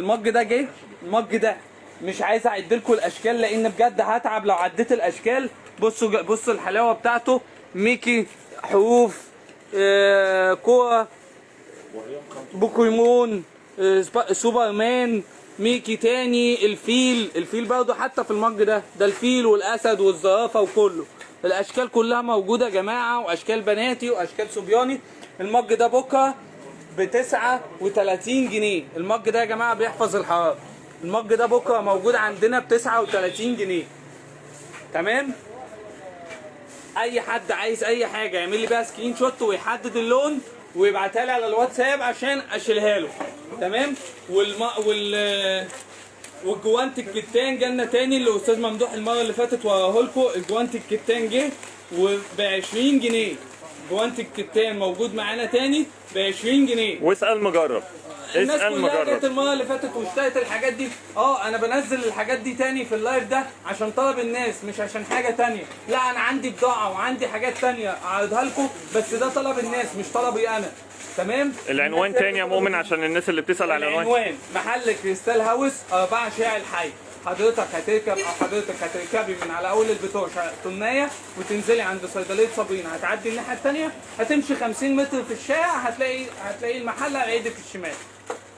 ال mug ده جه، ال mug ده مش عايز اعد لكم الاشكال لان بجد هتعب لو عديت الاشكال. بصوا بصوا الحلاوة بتاعته، ميكي، حروف، كورة، بوكيمون، سوبرمان، ميكي تاني، الفيل، الفيل برضه حتى في ال mug ده، ده الفيل والاسد والزرافه وكله، الاشكال كلها موجودة يا جماعة، واشكال بناتي واشكال صبياني. ال mug ده بكره ب 39 جنيه. ال mug ده يا جماعة بيحفظ الحرارة. ال mug ده بكره موجود عندنا ب 39 جنيه. تمام؟ اي حد عايز اي حاجة يعمل لي بيها screenshot ويحدد اللون ويبعتها لي على الواتساب عشان اشيلها له. تمام؟ والجوانت الكتان جالنا تاني اللي استاذ ممدوح المرة اللي فاتت وراه لكم. الجوانت الكتان جه وب 20 جنيه. جوانت الكتان موجود معانا تاني ب 20 جنيه. واسال مجرب، الناس اسال كلها جت مجرب. المرة اللي فاتت واشترت الحاجات دي. انا بنزل الحاجات دي تاني في ال live ده عشان طلب الناس، مش عشان حاجة تانية. لا انا عندي بضاعة وعندي حاجات تانية اعرضها لكم، بس ده طلب الناس مش طلبي انا. تمام؟ العنوان تاني يا مؤمن عشان الناس اللي بتسال على العنوان. العنوان محل كريستال هاوس، 4 شارع الحي. حضرتك هتركب او حضرتك هتركبي من على اول البتوع تنايه وتنزلي عند صيدلية صابرين، هتعدي الناحية الثانية، هتمشي 50 متر في الشارع، هتلاقي المحل على ايدك الشمال.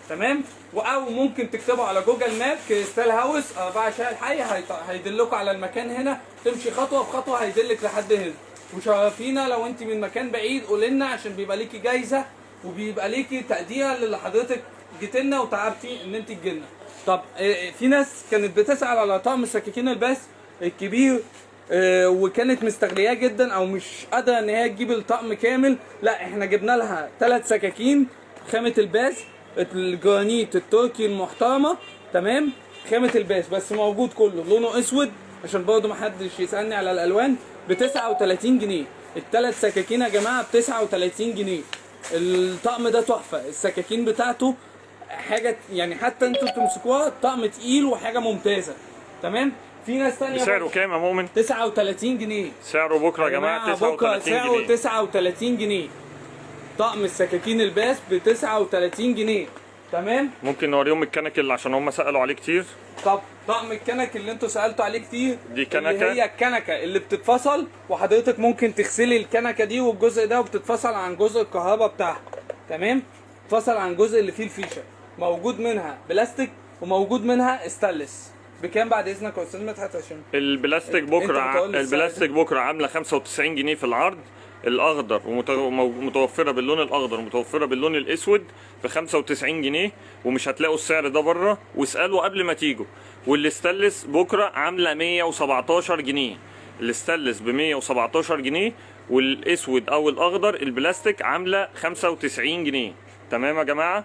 تمام؟ او ممكن تكتبوا على جوجل ماب كريستال هاوس 4 شارع الحي، هيدلكوا على المكان هنا، تمشي خطوة بخطوة هيدلك لحد هنا. وشرفينا لو انت من مكان بعيد قولي لنا عشان بيبقى ليكي جايزة وبيبقى ليكي تقدير للي حضرتك جيت لنا وتعبتي ان انت تجيلنا. طب في ناس كانت بتسأل على طقم سكاكين الباس الكبير، وكانت مستغلياه جدا او مش قادرة ان هي تجيب الطقم كامل. لا احنا جبنا لها 3 سكاكين خامة الباس الجرانيت التركي المحترمة. تمام؟ خامة الباس بس موجود كله لونه اسود عشان برضه محدش يسألني على الالوان. ب 39 جنيه الثلاث سكاكين يا جماعة، ب 39 جنيه. الطقم ده تحفة، السكاكين بتاعته حاجة يعني حتى انتوا تمسكوها طقم تقيل وحاجه ممتازة. تمام؟ في ناس تانية سعره كام يا مؤمن؟ 39 جنيه. سعره بكره يا جماعة بكره 39 سعره جنيه. 39 جنيه. طقم السكاكين الباس ب 39 جنيه. تمام؟ ممكن نوريهم الكنك اللي عشان هم سالوا عليه كتير. طب طقم الكنك اللي انتوا سالتوا عليه كتير، دي كنكه، اللي هي الكنكه اللي بتتفصل وحضرتك ممكن تغسلي الكنكه دي والجزء ده، وبتتفصل عن جزء الكهرباء بتاعها. تمام؟ تفصل عن الجزء اللي فيه الفيشه. موجود منها بلاستيك وموجود منها ستانلس. بكام بعد اذنك يا استاذ مدحت؟ عشان البلاستيك بكره، البلاستيك بكره عامله 95 جنيه في العرض الاخضر، ومتوفره باللون الاخضر ومتوفره باللون الاسود ب 95 جنيه، ومش هتلاقوا السعر ده بره، واسالوا قبل ما تيجوا. والاستانلس بكره عامله 117 جنيه، الاستانلس ب 117 جنيه، والاسود او الاخضر البلاستيك عامله 95 جنيه. تمام يا جماعة؟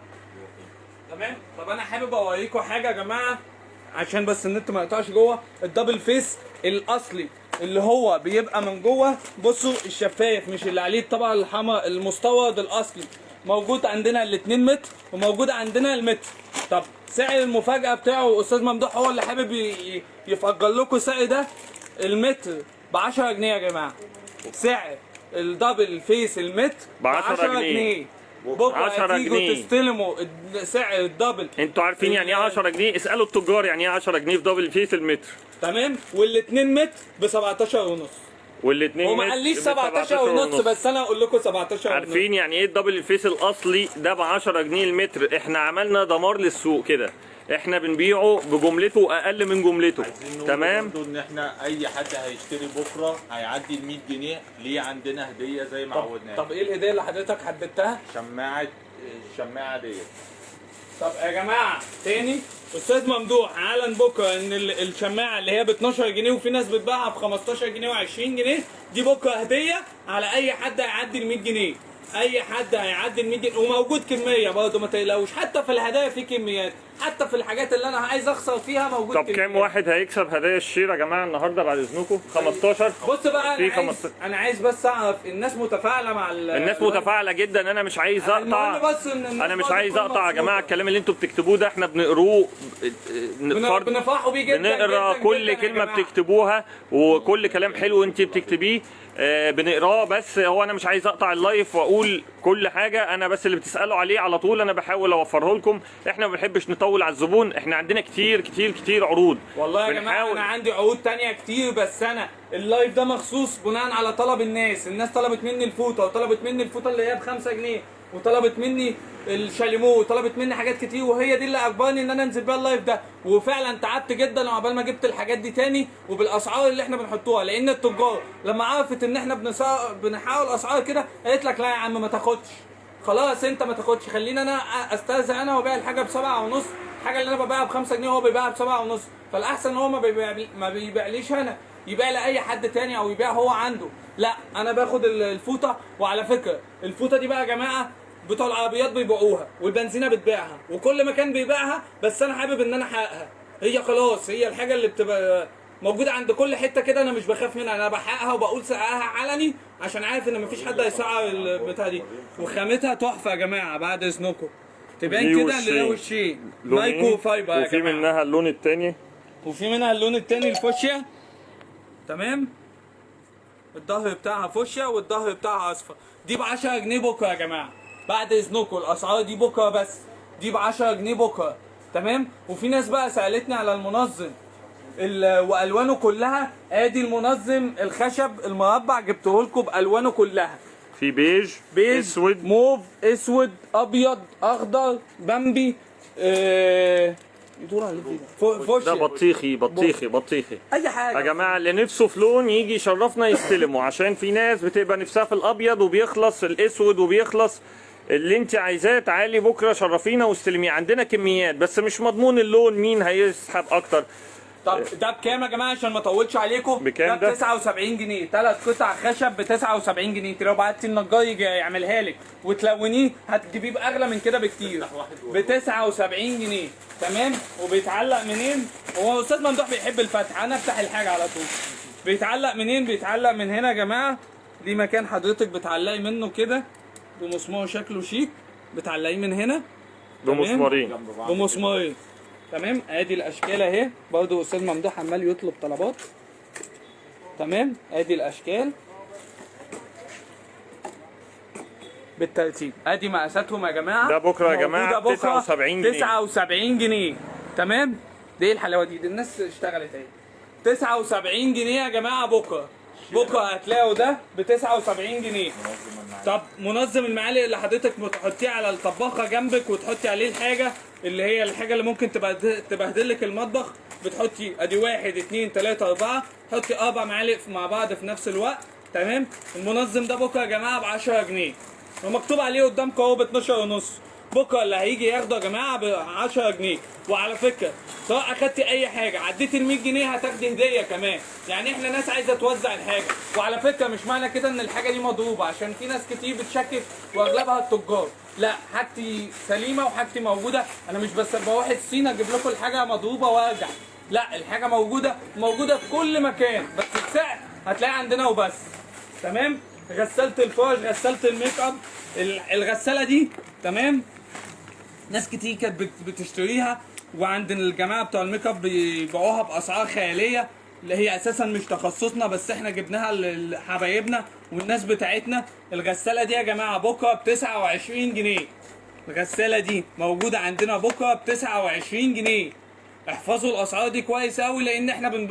تمام. طب انا حابب اوريكم حاجة يا جماعة عشان بس النت ما يقطعش جوه. ال double face الاصلي اللي هو بيبقى من جوه، بصوا الشفاف مش اللي عليه الطبقة الحمراء، المستورد الاصلي موجود عندنا ال 2 متر وموجود عندنا المتر. طب سعر المفاجاة بتاعه استاذ ممدوح هو اللي حابب يفجر لكم السعر ده. المتر ب 10 جنيه يا جماعة. سعر ال double face المتر ب 10 جنيه. بكره 10 هتيجوا جنيه. تستلموا سعر ال double. انتوا عارفين يعني ايه 10 جنيه؟ اسالوا التجار يعني ايه 10 جنيه في double face المتر. تمام؟ والاثنين متر ب 17 ونص. والاثنين هو ما قاليش 17 ونص بس انا اقول لكم 17 ونص. عارفين يعني ايه ال double face الاصلي ده ب 10 جنيه المتر؟ احنا عملنا دمار للسوق كده، احنا بنبيعه بجملته اقل من جملته. تمام؟ ان احنا اي حد هيشتري بكره هيعدي ال 100 جنيه ليه عندنا هديه زي ما عودناه. طب ايه الهدية اللي حضرتك حددتها؟ شماعة، الشماعه ديت. طب يا جماعة تاني استاذ ممدوح اعلن بكره ان الشماعه اللي هي ب 12 جنيه وفي ناس بتبيعها ب 15 جنيه و20 جنيه، دي بكره هديه على اي حد هيعدي ال 100 جنيه. اي حد هيعدي ال 100 جنيه، وموجود كمية برضه ما تقلقوش، حتى في الهدايا في كميات، حتى في الحاجات اللي انا عايز اخسر فيها موجود. طب كام واحد هيكسب هدايا ال share يا جماعة النهارده بعد اذنكم؟ 15. بص بقى انا عايز، انا عايز بس اعرف الناس متفاعله مع الناس متفاعله جدا. انا مش عايز اقطع، بس إن انا مش عايز اقطع يا جماعة الكلام اللي انتوا بتكتبوه ده احنا بنقروه، بنفرحوا بيه جدا، بنقرا جداً كل جداً كلمة بتكتبوها وكل كلام حلو انت بتكتبيه. بنقراه، بس هو انا مش عايز اقطع ال live واقول كل حاجة، انا بس اللي بتسالوا عليه على طول انا بحاول اوفره لكم. احنا ما بنحبش نطول على الزبون، احنا عندنا كتير كتير كتير عروض. والله يا جماعة انا عندي عروض تانية كتير، بس انا ال live ده مخصوص بناء على طلب الناس. الناس طلبت مني الفوطه، وطلبت مني الفوطه اللي هي ب5 جنيه، وطلبت مني الشاليمو، وطلبت مني حاجات كتير، وهي دي اللي اجبرني ان انا انزل بيها ال live ده. وفعلا تعبت جدا عقبال ما جبت الحاجات دي تاني وبالاسعار اللي احنا بنحطوها، لان التجار لما عرفت ان احنا بنحاول اسعار كده قالت لك لا يا عم ما تاخدش، خلاص انت ما تاخدش، خليني انا استرزق انا وابيع الحاجة ب7.5، الحاجة اللي انا ببيعها ب5 جنيه هو بيبيعها ب7.5، فالاحسن ان هو ما بيبيعليش انا، يبيع لاي حد تاني او يبيع هو عنده. لا انا باخد الفوطه. وعلى فكرة الفوطه دي بقى يا جماعة بتوع العربيات بيبيعوها، والبنزينه بتبيعها، وكل مكان بيبيعها، بس انا حابب ان انا احققها. هي خلاص هي الحاجة اللي بتبقى موجودة عند كل حتة كده، انا مش بخاف منها، انا بحققها وبقول سعرها علني عشان عارف ان مفيش حد هيسعر البتاع دي. وخامتها تحفة يا جماعة بعد اذنكم، تبان كده اللي ده وشين micro fiber يا جماعة. وفي منها اللون الثاني، وفي منها اللون الثاني الفوشيا، تمام؟ الظهر بتاعها فوشيا والظهر بتاعها اصفر. دي ب 10 جنيه بكره يا جماعة بعد اذنكم، الاسعار دي بكره بس، دي ب 10 جنيه بكره، تمام؟ وفي ناس بقى سالتني على المنظم والوانه كلها. ادي المنظم الخشب المربع جبته لكم بالوانه كلها، في بيج، بيج، اسود، موف، اسود، ابيض، اخضر، بامبي، يدور عليه فوشيا، ده بطيخي بطيخي بطيخي، اي حاجة يا جماعة. اللي نفسه في لون يجي يشرفنا يستلمه، عشان في ناس بتبقى نفسها في الابيض وبيخلص الاسود وبيخلص اللي انت عايزاه. تعالي بكره شرفينا واستلميه، عندنا كميات بس مش مضمون اللون مين هيسحب اكتر. طب ده بكام يا جماعة عشان ما اطولش عليكم؟ بكام ده؟ ب 79 جنيه، 3 قطع خشب ب 79 جنيه. انت لو بعتي النجار يجي يعملها لك وتلونيه هتجيبيه باغلى من كده بكتير، ب 79 جنيه، تمام؟ وبيتعلق منين؟ هو استاذ ممدوح بيحب الفتح، انا افتح الحاجة على طول. بيتعلق منين؟ بيتعلق من هنا يا جماعة، دي مكان حضرتك بتعلقي منه كده بمسمار شكله شيك، بتعلقيه من هنا بمسمارين، بمسمارين، تمام؟ ادي الاشكال اهي، برضو استاذ ممدوح عمال يطلب طلبات، تمام؟ ادي الاشكال بالترتيب، ادي مقاساتهم يا جماعة. ده بكره يا جماعة 79 جنيه، 79 جنيه، تمام؟ دي ايه الحلاوة دي؟ دي الناس اشتغلت اهي. 79 جنيه يا جماعة بكره، بكره هتلاقوا ده ب 79 جنيه. طب منظم المعالق اللي حضرتك بتحطيه على الطباخه جنبك وتحطي عليه الحاجة اللي هي الحاجة اللي ممكن تبهدلك المطبخ، بتحطي ادي 1 2 3 4، حطي 4 معالق مع بعض في نفس الوقت، تمام؟ المنظم ده بكره يا جماعة ب 10 جنيه، ومكتوب عليه قدامكم اهو ب 12.5. بكره اللي هيجي ياخده يا جماعة ب 10 جنيه. وعلى فكرة سواء اخدتي اي حاجة عديتي ال 100 جنيه هتاخدي هديه كمان، يعني احنا ناس عايزه توزع الحاجة. وعلى فكرة مش معنى كده ان الحاجة دي مضروبة، عشان في ناس كتير بتشكك واغلبها التجار. لا، حاجتي سليمة وحاجتي موجودة، انا مش بس بروح الصين اجيب لكم الحاجة مضروبة وارجع، لا الحاجة موجودة، موجودة في كل مكان، بس السعر هتلاقيه عندنا وبس، تمام؟ غسالة الفرش، غسالة الميك اب، الغسالة دي، تمام؟ ناس كتير كانت بتشتريها، وعند الجماعة بتوع الميك اب بيبيعوها باسعار خيالية، اللي هي اساسا مش تخصصنا، بس احنا جبناها لحبايبنا والناس بتاعتنا. الغسالة دي يا جماعة بكره ب 29 جنيه، الغسالة دي موجودة عندنا بكره ب 29 جنيه. احفظوا الاسعار دي كويس قوي، لان احنا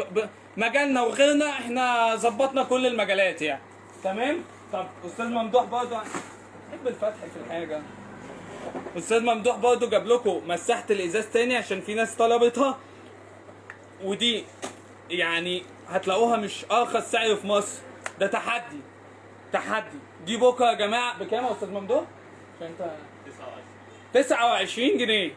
مجالنا وغيرنا احنا ظبطنا كل المجالات يعني، تمام؟ طب استاذ ممدوح برضه بحب الفتح في الحاجة. استاذ ممدوح برضه جاب لكم مساحة الازاز تاني عشان في ناس طلبتها، ودي يعني هتلاقوها مش ارخص سعر في مصر، ده تحدي تحدي. دي بكره يا جماعة بكام يا استاذ ممدوح؟ عشان انت 29 جنيه.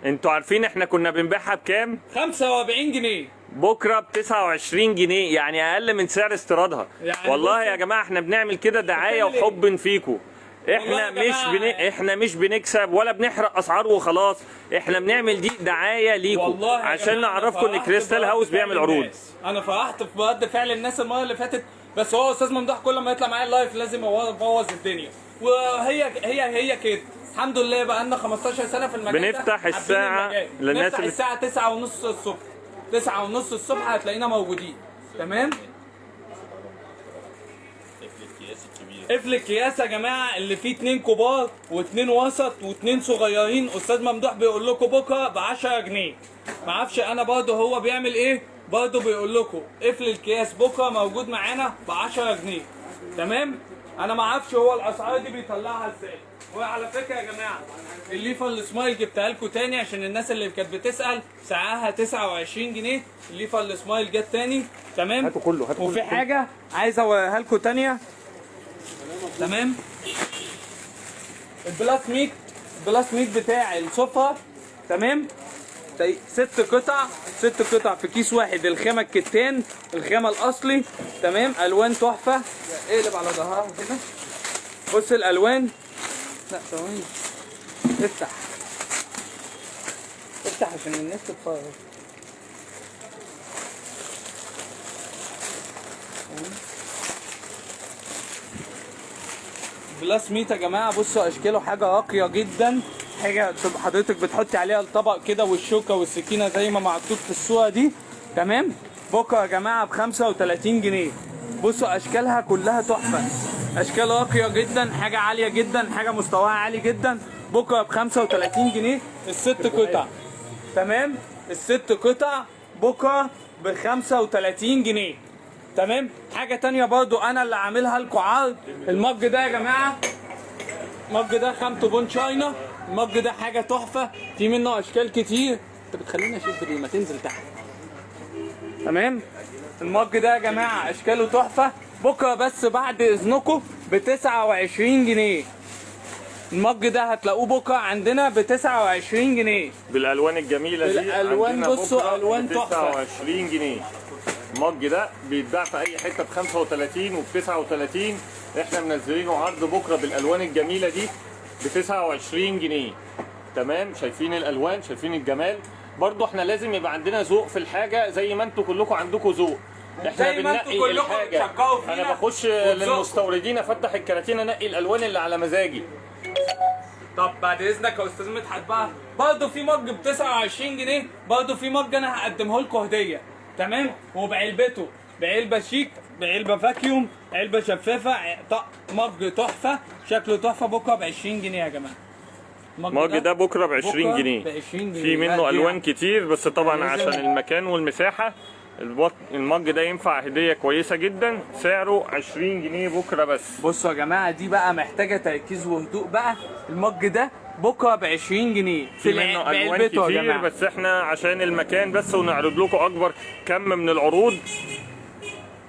انتوا عارفين احنا كنا بنبيعها بكام؟ 45 جنيه. بكره ب 29 جنيه، يعني اقل من سعر استيرادها يعني. والله يا جماعة احنا بنعمل كده دعاية وحب فيكم، احنا مش احنا مش بنكسب ولا بنحرق اسعار وخلاص، احنا بنعمل دي دعاية ليكم عشان نعرفكم ان كريستال هاوس بيعمل عروض. انا فرحت في رد فعل الناس المرة اللي فاتت، بس هو استاذ ممدوح كل ما يطلع معايا ال live لازم يبوظ الدنيا، وهي هي هي كده. الحمد لله بقى لنا 15 سنة في المجال. بنفتح الساعة للناس، بنفتح الساعة 9:30 الصبح، 9:30 الصبح هتلاقينا موجودين، تمام؟ قفل الكياس يا جماعة اللي فيه 2 كبار و2 وسط و2 صغيرين، استاذ ممدوح بيقول لكم بكره ب 10 جنيه. ما اعرفش انا برضه هو بيعمل ايه، برضه بيقول لكم قفل الكياس بكره موجود معانا ب 10 جنيه. تمام؟ انا ما اعرفش هو الاسعار دي بيطلعها ازاي. وعلى فكرة يا جماعة الليفه السمايل جبتها لكم تاني عشان الناس اللي كانت بتسال، سعرها 29 جنيه. الليفه السمايل جت تاني. تمام؟ هاتوا كله، هاتوا وفي كله. حاجة عايز اوريها لكم تانية. تمام؟ البلاس 100، البلاس 100 بتاع السفرة. تمام؟ 6 قطع، 6 قطع في كيس واحد، الخامة الكتان، الخامة الاصلي. تمام؟ الوان تحفة. اقلب على ظهرها كده، بص الالوان. لا ثواني، افتح افتح عشان الناس تتفرج. بلاس 100 يا جماعة، بصوا اشكاله حاجة راقية جدا، حاجة حضرتك بتحطي عليها الطبق كده والشوكه والسكينة زي ما محطوط في الصورة دي. تمام؟ بكره يا جماعة ب 35 جنيه. بصوا اشكالها كلها تحفة، اشكال راقية جدا، حاجة عالية جدا، حاجة مستواها عالي جدا. بكره ب 35 جنيه الست قطع. تمام؟ الست قطع بكره ب 35 جنيه. تمام؟ حاجة تانية برضو انا اللي عاملها لكم عرض، المج ده يا جماعة، المج ده خامته bone china، المج ده حاجة تحفة، في منه اشكال كتير. انت بتخليني اشوف ليه ما تنزل تحت. تمام؟ المج ده يا جماعة اشكاله تحفة، بكره بس بعد اذنكم ب 29 جنيه. المج ده هتلاقوه بكره عندنا ب 29 جنيه بالالوان الجميلة دي. بالالوان، بصوا الوان تحفة. 29 جنيه. المج ده بيتباع في اي حتة ب 35 وب 39، احنا منزلينه عرض بكره بالالوان الجميلة دي ب 29 جنيه. تمام؟ شايفين الالوان، شايفين الجمال. برضو احنا لازم يبقى عندنا ذوق في الحاجة زي ما انتوا كلكم عندكم ذوق. احنا بننقي الحاجة. انا بخش للمستوردين افتح الكراتين انقي الالوان اللي على مزاجي. طب بعد اذنك يا استاذ مدحت بقى، برضه في مج ب 29 جنيه، برضه في مج انا هقدمه لكم هديه. تمام؟ وبعلبته، بعلبه شيك، بعلبه vacuum، علبة شفافة، مج تحفة، شكله تحفة. بكره ب 20 جنيه يا جماعة. المج ده بكره ب 20 جنيه. في منه الوان كتير، بس طبعا عشان المكان والمساحة المج ده ينفع هديه كويسة جدا. سعره 20 جنيه بكره بس. بصوا يا جماعة، دي بقى محتاجه تركيز وهدوء بقى. المج ده بكره ب 20 جنيه، في منه الوان كتير، بس احنا عشان المكان بس ونعرض لكم اكبر كم من العروض.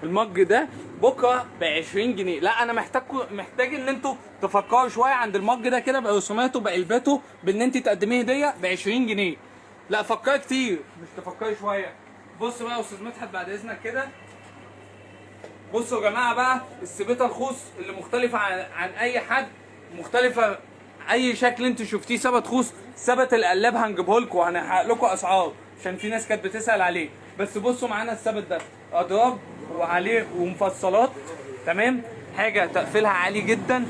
المج ده بكره ب 20 جنيه. لا انا محتاج ان انتوا تفكروا شوية عند المج ده كده برسوماته بعلبته، بان انت تقدميه هديه ب 20 جنيه. لا فكري كتير، مش تفكري شوية. بص بقى يا استاذ مدحت بعد اذنك كده. بصوا يا جماعة بقى، السبيطه الخوص اللي مختلفة عن اي حد، مختلفة اي شكل انتوا شفتيه سبت خوص. سبت القلاب هنجيبه لكم وهنحقق لكم اسعار عشان في ناس كانت بتسال عليه. بس بصوا معانا السبت ده اضراب وعليه ومفصلات. تمام؟ حاجة تقفيلها عالي جدا،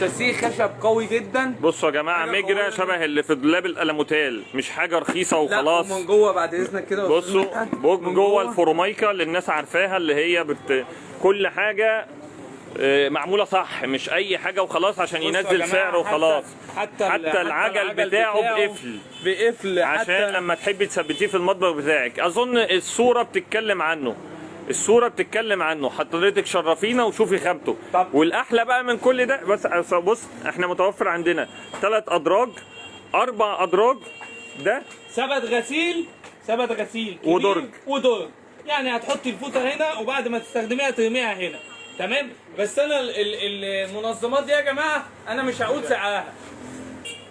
شاسيه خشب قوي جدا. بصوا يا جماعة، مجرى شبه اللي في دولاب الالموتال، مش حاجة رخيصة وخلاص. من جوه بعد اذنك كده. بصوا من جوه الفورمايكا اللي الناس عارفاها، اللي هي كل حاجة معمولة صح، مش اي حاجة وخلاص عشان ينزل سعره وخلاص. حتى العجل بتاعه بقفل عشان لما تحبي تثبتيه في المطبخ بتاعك. اظن الصورة بتتكلم عنه، الصورة بتتكلم عنه. حضرتك شرفينا وشوفي خامته. والاحلى بقى من كل ده، بس بص، احنا متوفر عندنا 3 ادراج، 4 ادراج. ده سبت غسيل، سبت غسيل ودرج، ودرج. يعني هتحطي الفوطه هنا وبعد ما تستخدميها ترميها هنا. تمام؟ بس انا المنظمات دي يا جماعة انا مش هقول سعرها،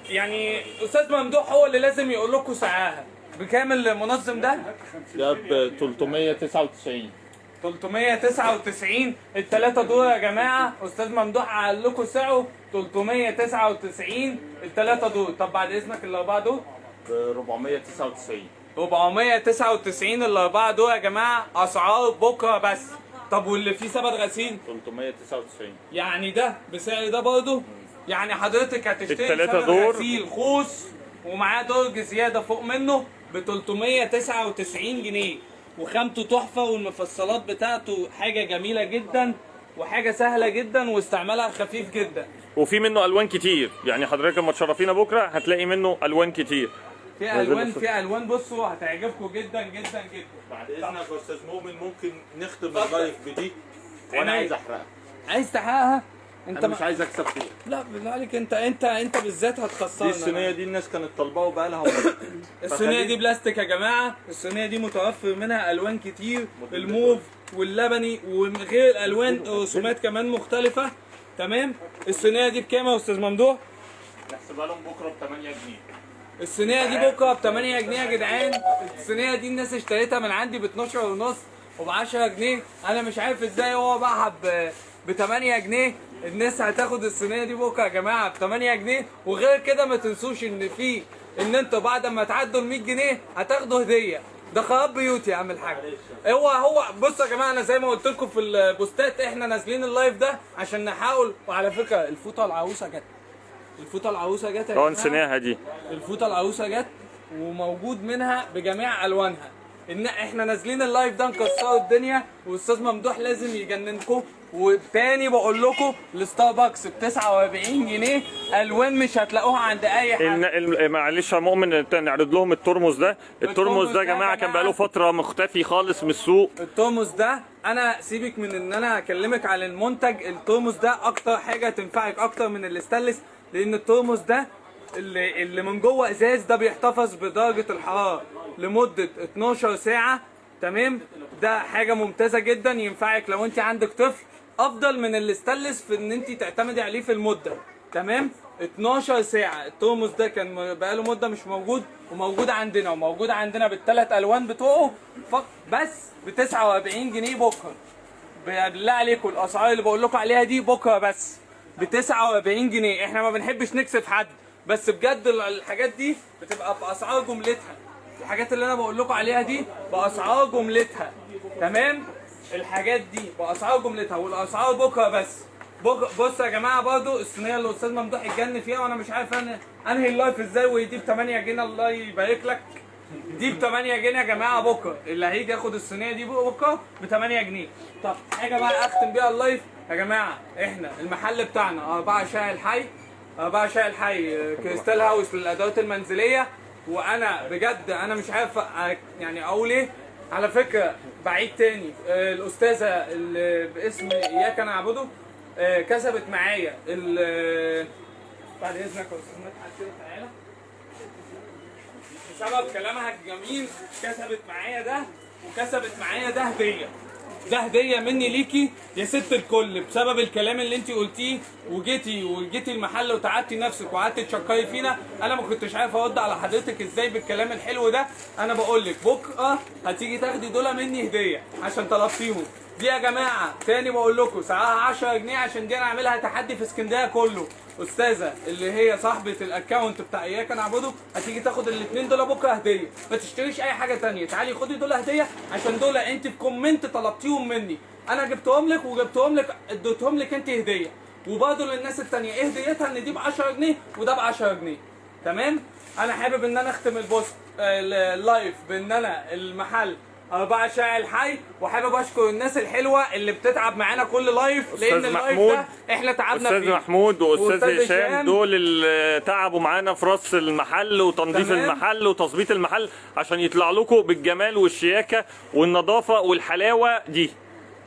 يعني استاذ ممدوح هو اللي لازم يقول لكم سعرها. بكام المنظم ده؟ ده ب 399. 399 الثلاثة دول يا جماعة. استاذ ممدوح قال لكم سعره 399 الثلاثة دول. طب بعد اذنك الاربعة دول ب 499. 499 الاربعة دول يا جماعة، اسعار بكره بس. طب واللي فيه سبت غسيل 399. يعني ده بسعر ده برضه؟ يعني حضرتك هتشتري سبت غسيل خوص ومعاه درج زيادة فوق منه ب 399 جنيه، وخامته تحفة والمفصلات بتاعته حاجة جميلة جدا. وحاجه سهلة جدا واستعمالها خفيف جدا. وفي منه الوان كتير، يعني حضرتك لما تشرفينا بكره هتلاقي منه الوان كتير. في الوان، في الوان، بصوا هتعجبكم جدا جدا جدا. بعد اذنك يا استاذ مؤمن ممكن نختم ال live بدي، وانا عايز احرقها. عايز تحرقها؟ انت مش عايز اكسب فيها. لا بالله عليك، انت بالذات هتخسرنا. دي الصينية دي الناس كانت طالباها وبقى لها الصينية دي بلاستيك يا جماعة، الصينية دي متوفر منها الوان كتير، الموف واللبني وغير الالوان، رسومات كمان مختلفة. تمام. الصينية دي بكام يا استاذ ممدوح؟ نحسبها لهم بكره ب 8 جنيه. الصينية دي بكره ب 8 جنيه يا جدعان. الصينية دي الناس اشتريتها من عندي ب 12 ونص وب 10 جنيه، انا مش عارف ازاي هو باعها ب 8 جنيه. الناس هتاخد الصينية دي بكره يا جماعة ب 8 جنيه. وغير كده ما تنسوش ان في ان انتوا بعد ما تعدوا ال 100 جنيه هتاخدوا هديه. ده خراب بيوت يا عم الحاج. هو بصوا يا جماعة، انا زي ما قلت لكم في البوستات احنا نازلين ال live ده عشان نحاول. وعلى فكرة الفوطه العروسة جت، الفوطه العروسة جت يا جماعة، نسيناها دي. الفوطه العروسة جت وموجود منها بجميع الوانها. ان احنا نازلين ال live ده نكسروا الدنيا، والاستاذ ممدوح لازم يجننكم. وتاني بقول لكم الستاربكس ب 49 جنيه، الوان مش هتلاقوها عند اي حد. معلش يا مؤمن نعرض لهم الترمس ده. الترمس ده يا جماعة كان بقاله فترة مختفي خالص من السوق. الترمس ده انا سيبك من ان انا اكلمك على المنتج، الترمس ده اكتر حاجة تنفعك اكتر من الاستانلس، لان الترمس ده اللي من جوه ازاز ده بيحتفظ بدرجة الحرارة لمدة 12 ساعة. تمام، ده حاجة ممتازة جدا، ينفعك لو انت عندك طفل، افضل من الاستانلس في ان انت تعتمدي عليه في المدة. تمام، 12 ساعة. الترمس ده كان بقاله مده مش موجود، وموجود عندنا، وموجود عندنا بالثلاث الوان بتوعه بس ب 49 جنيه بكره. بالله عليكم الاسعار اللي بقول لكم عليها دي بكره بس ب 49 جنيه. احنا ما بنحبش نكسف حد، بس بجد الحاجات دي بتبقى باسعار جملتها. الحاجات اللي انا بقول لكم عليها دي باسعار جملتها. تمام، الحاجات دي باسعار جملتها والاسعار بكره بس. بصوا يا جماعة، برضو الصينية اللي الاستاذ ممدوح اتجن فيها وانا مش عارف انا انهي ال live ازاي، ودي ب 8 جنيه. الله يبارك لك، دي ب 8 جنيه يا جماعة. بكره اللي هيجي ياخد الصينية دي بكره ب 8 جنيه. طب حاجة بقى اختم بيها ال live يا جماعة، احنا المحل بتاعنا 4 شارع الحي، 4 شارع الحي، كريستال هاوس للادوات المنزلية. وانا بجد انا مش عارف يعني اقول ايه. على فكرة بعيد تاني، الاستاذة اللي باسم اياك انا اعبده كسبت معايا بعد اذنك يا استاذ مدحت كده تعالى، بسبب كلامها الجميل كسبت معايا ده، وكسبت معايا ده هديه. ده هديه مني ليكي يا ست الكل، بسبب الكلام اللي انت قلتيه وجيتي المحل وتعبتي نفسك وقعدتي تشكري فينا. انا ما كنتش عارف ارد على حضرتك ازاي بالكلام الحلو ده. انا بقول لك بكره هتيجي تاخدي دول مني هديه عشان طلبتيهم. دي يا جماعة تاني بقول لكم سعرها 10 جنيه، عشان دي انا عاملها تحدي في اسكندرية كله. استاذه اللي هي صاحبه ال account بتاع اياك انا اعبده هتيجي تاخد الاثنين دول بكره هديه، ما تشتريش اي حاجة ثانية، تعالي خدي دول هديه عشان دول انت في comment طلبتيهم مني، انا جبتهم لك وجبتهم لك اديتهم لك انت هديه. وبرضه للناس الثانية ايه هديتها؟ ان دي ب 10 جنيه وده ب 10 جنيه. تمام؟ انا حابب ان انا اختم ال post ال live بان انا المحل 4 شارع الحي، وحابب اشكر الناس الحلوة اللي بتتعب معانا كل live، لان ال live ده احنا تعبنا فيه. استاذ محمود واستاذ هشام دول اللي تعبوا معانا في راس المحل وتنظيف المحل وتظبيط المحل عشان يطلع لكم بالجمال والشياكه والنظافة والحلاوه دي.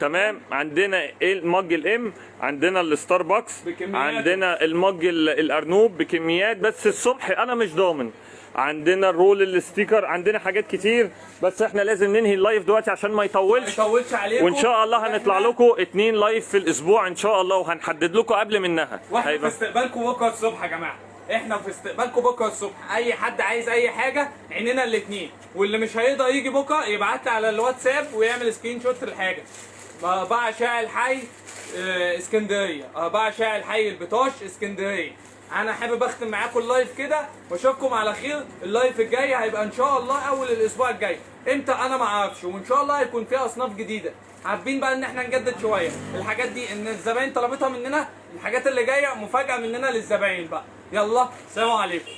تمام؟ عندنا ال mug الام، عندنا الستاربكس، عندنا ال mug الارنوب بكميات، بس الصبح انا مش ضامن. عندنا ال roll ال sticker، عندنا حاجات كتير، بس احنا لازم ننهي ال live دلوقتي عشان ما يطولش عليكم. وان شاء الله هنطلع لكم 2 live في الاسبوع ان شاء الله، وهنحدد لكم قبل منها. واحنا في استقبالكم بكره الصبح يا جماعة، احنا في استقبالكم بكره الصبح. اي حد عايز اي حاجة عينينا الاثنين، واللي مش هيقدر يجي بكره يبعت لي على الواتساب ويعمل screenshot للحاجة. 4 شارع الحي اسكندرية، 4 شارع الحي البطاش اسكندرية. انا حابب اختم معاكم ال live كده واشوفكم على خير. ال live الجاي هيبقى ان شاء الله اول الاسبوع الجاي، امتى انا ما اعرفش، وان شاء الله هيكون فيه اصناف جديدة. حابين بقى ان احنا نجدد شوية الحاجات دي، ان الزباين طلبتها مننا، الحاجات اللي جاية مفاجاة مننا للزباين بقى. يلا سلام عليكم.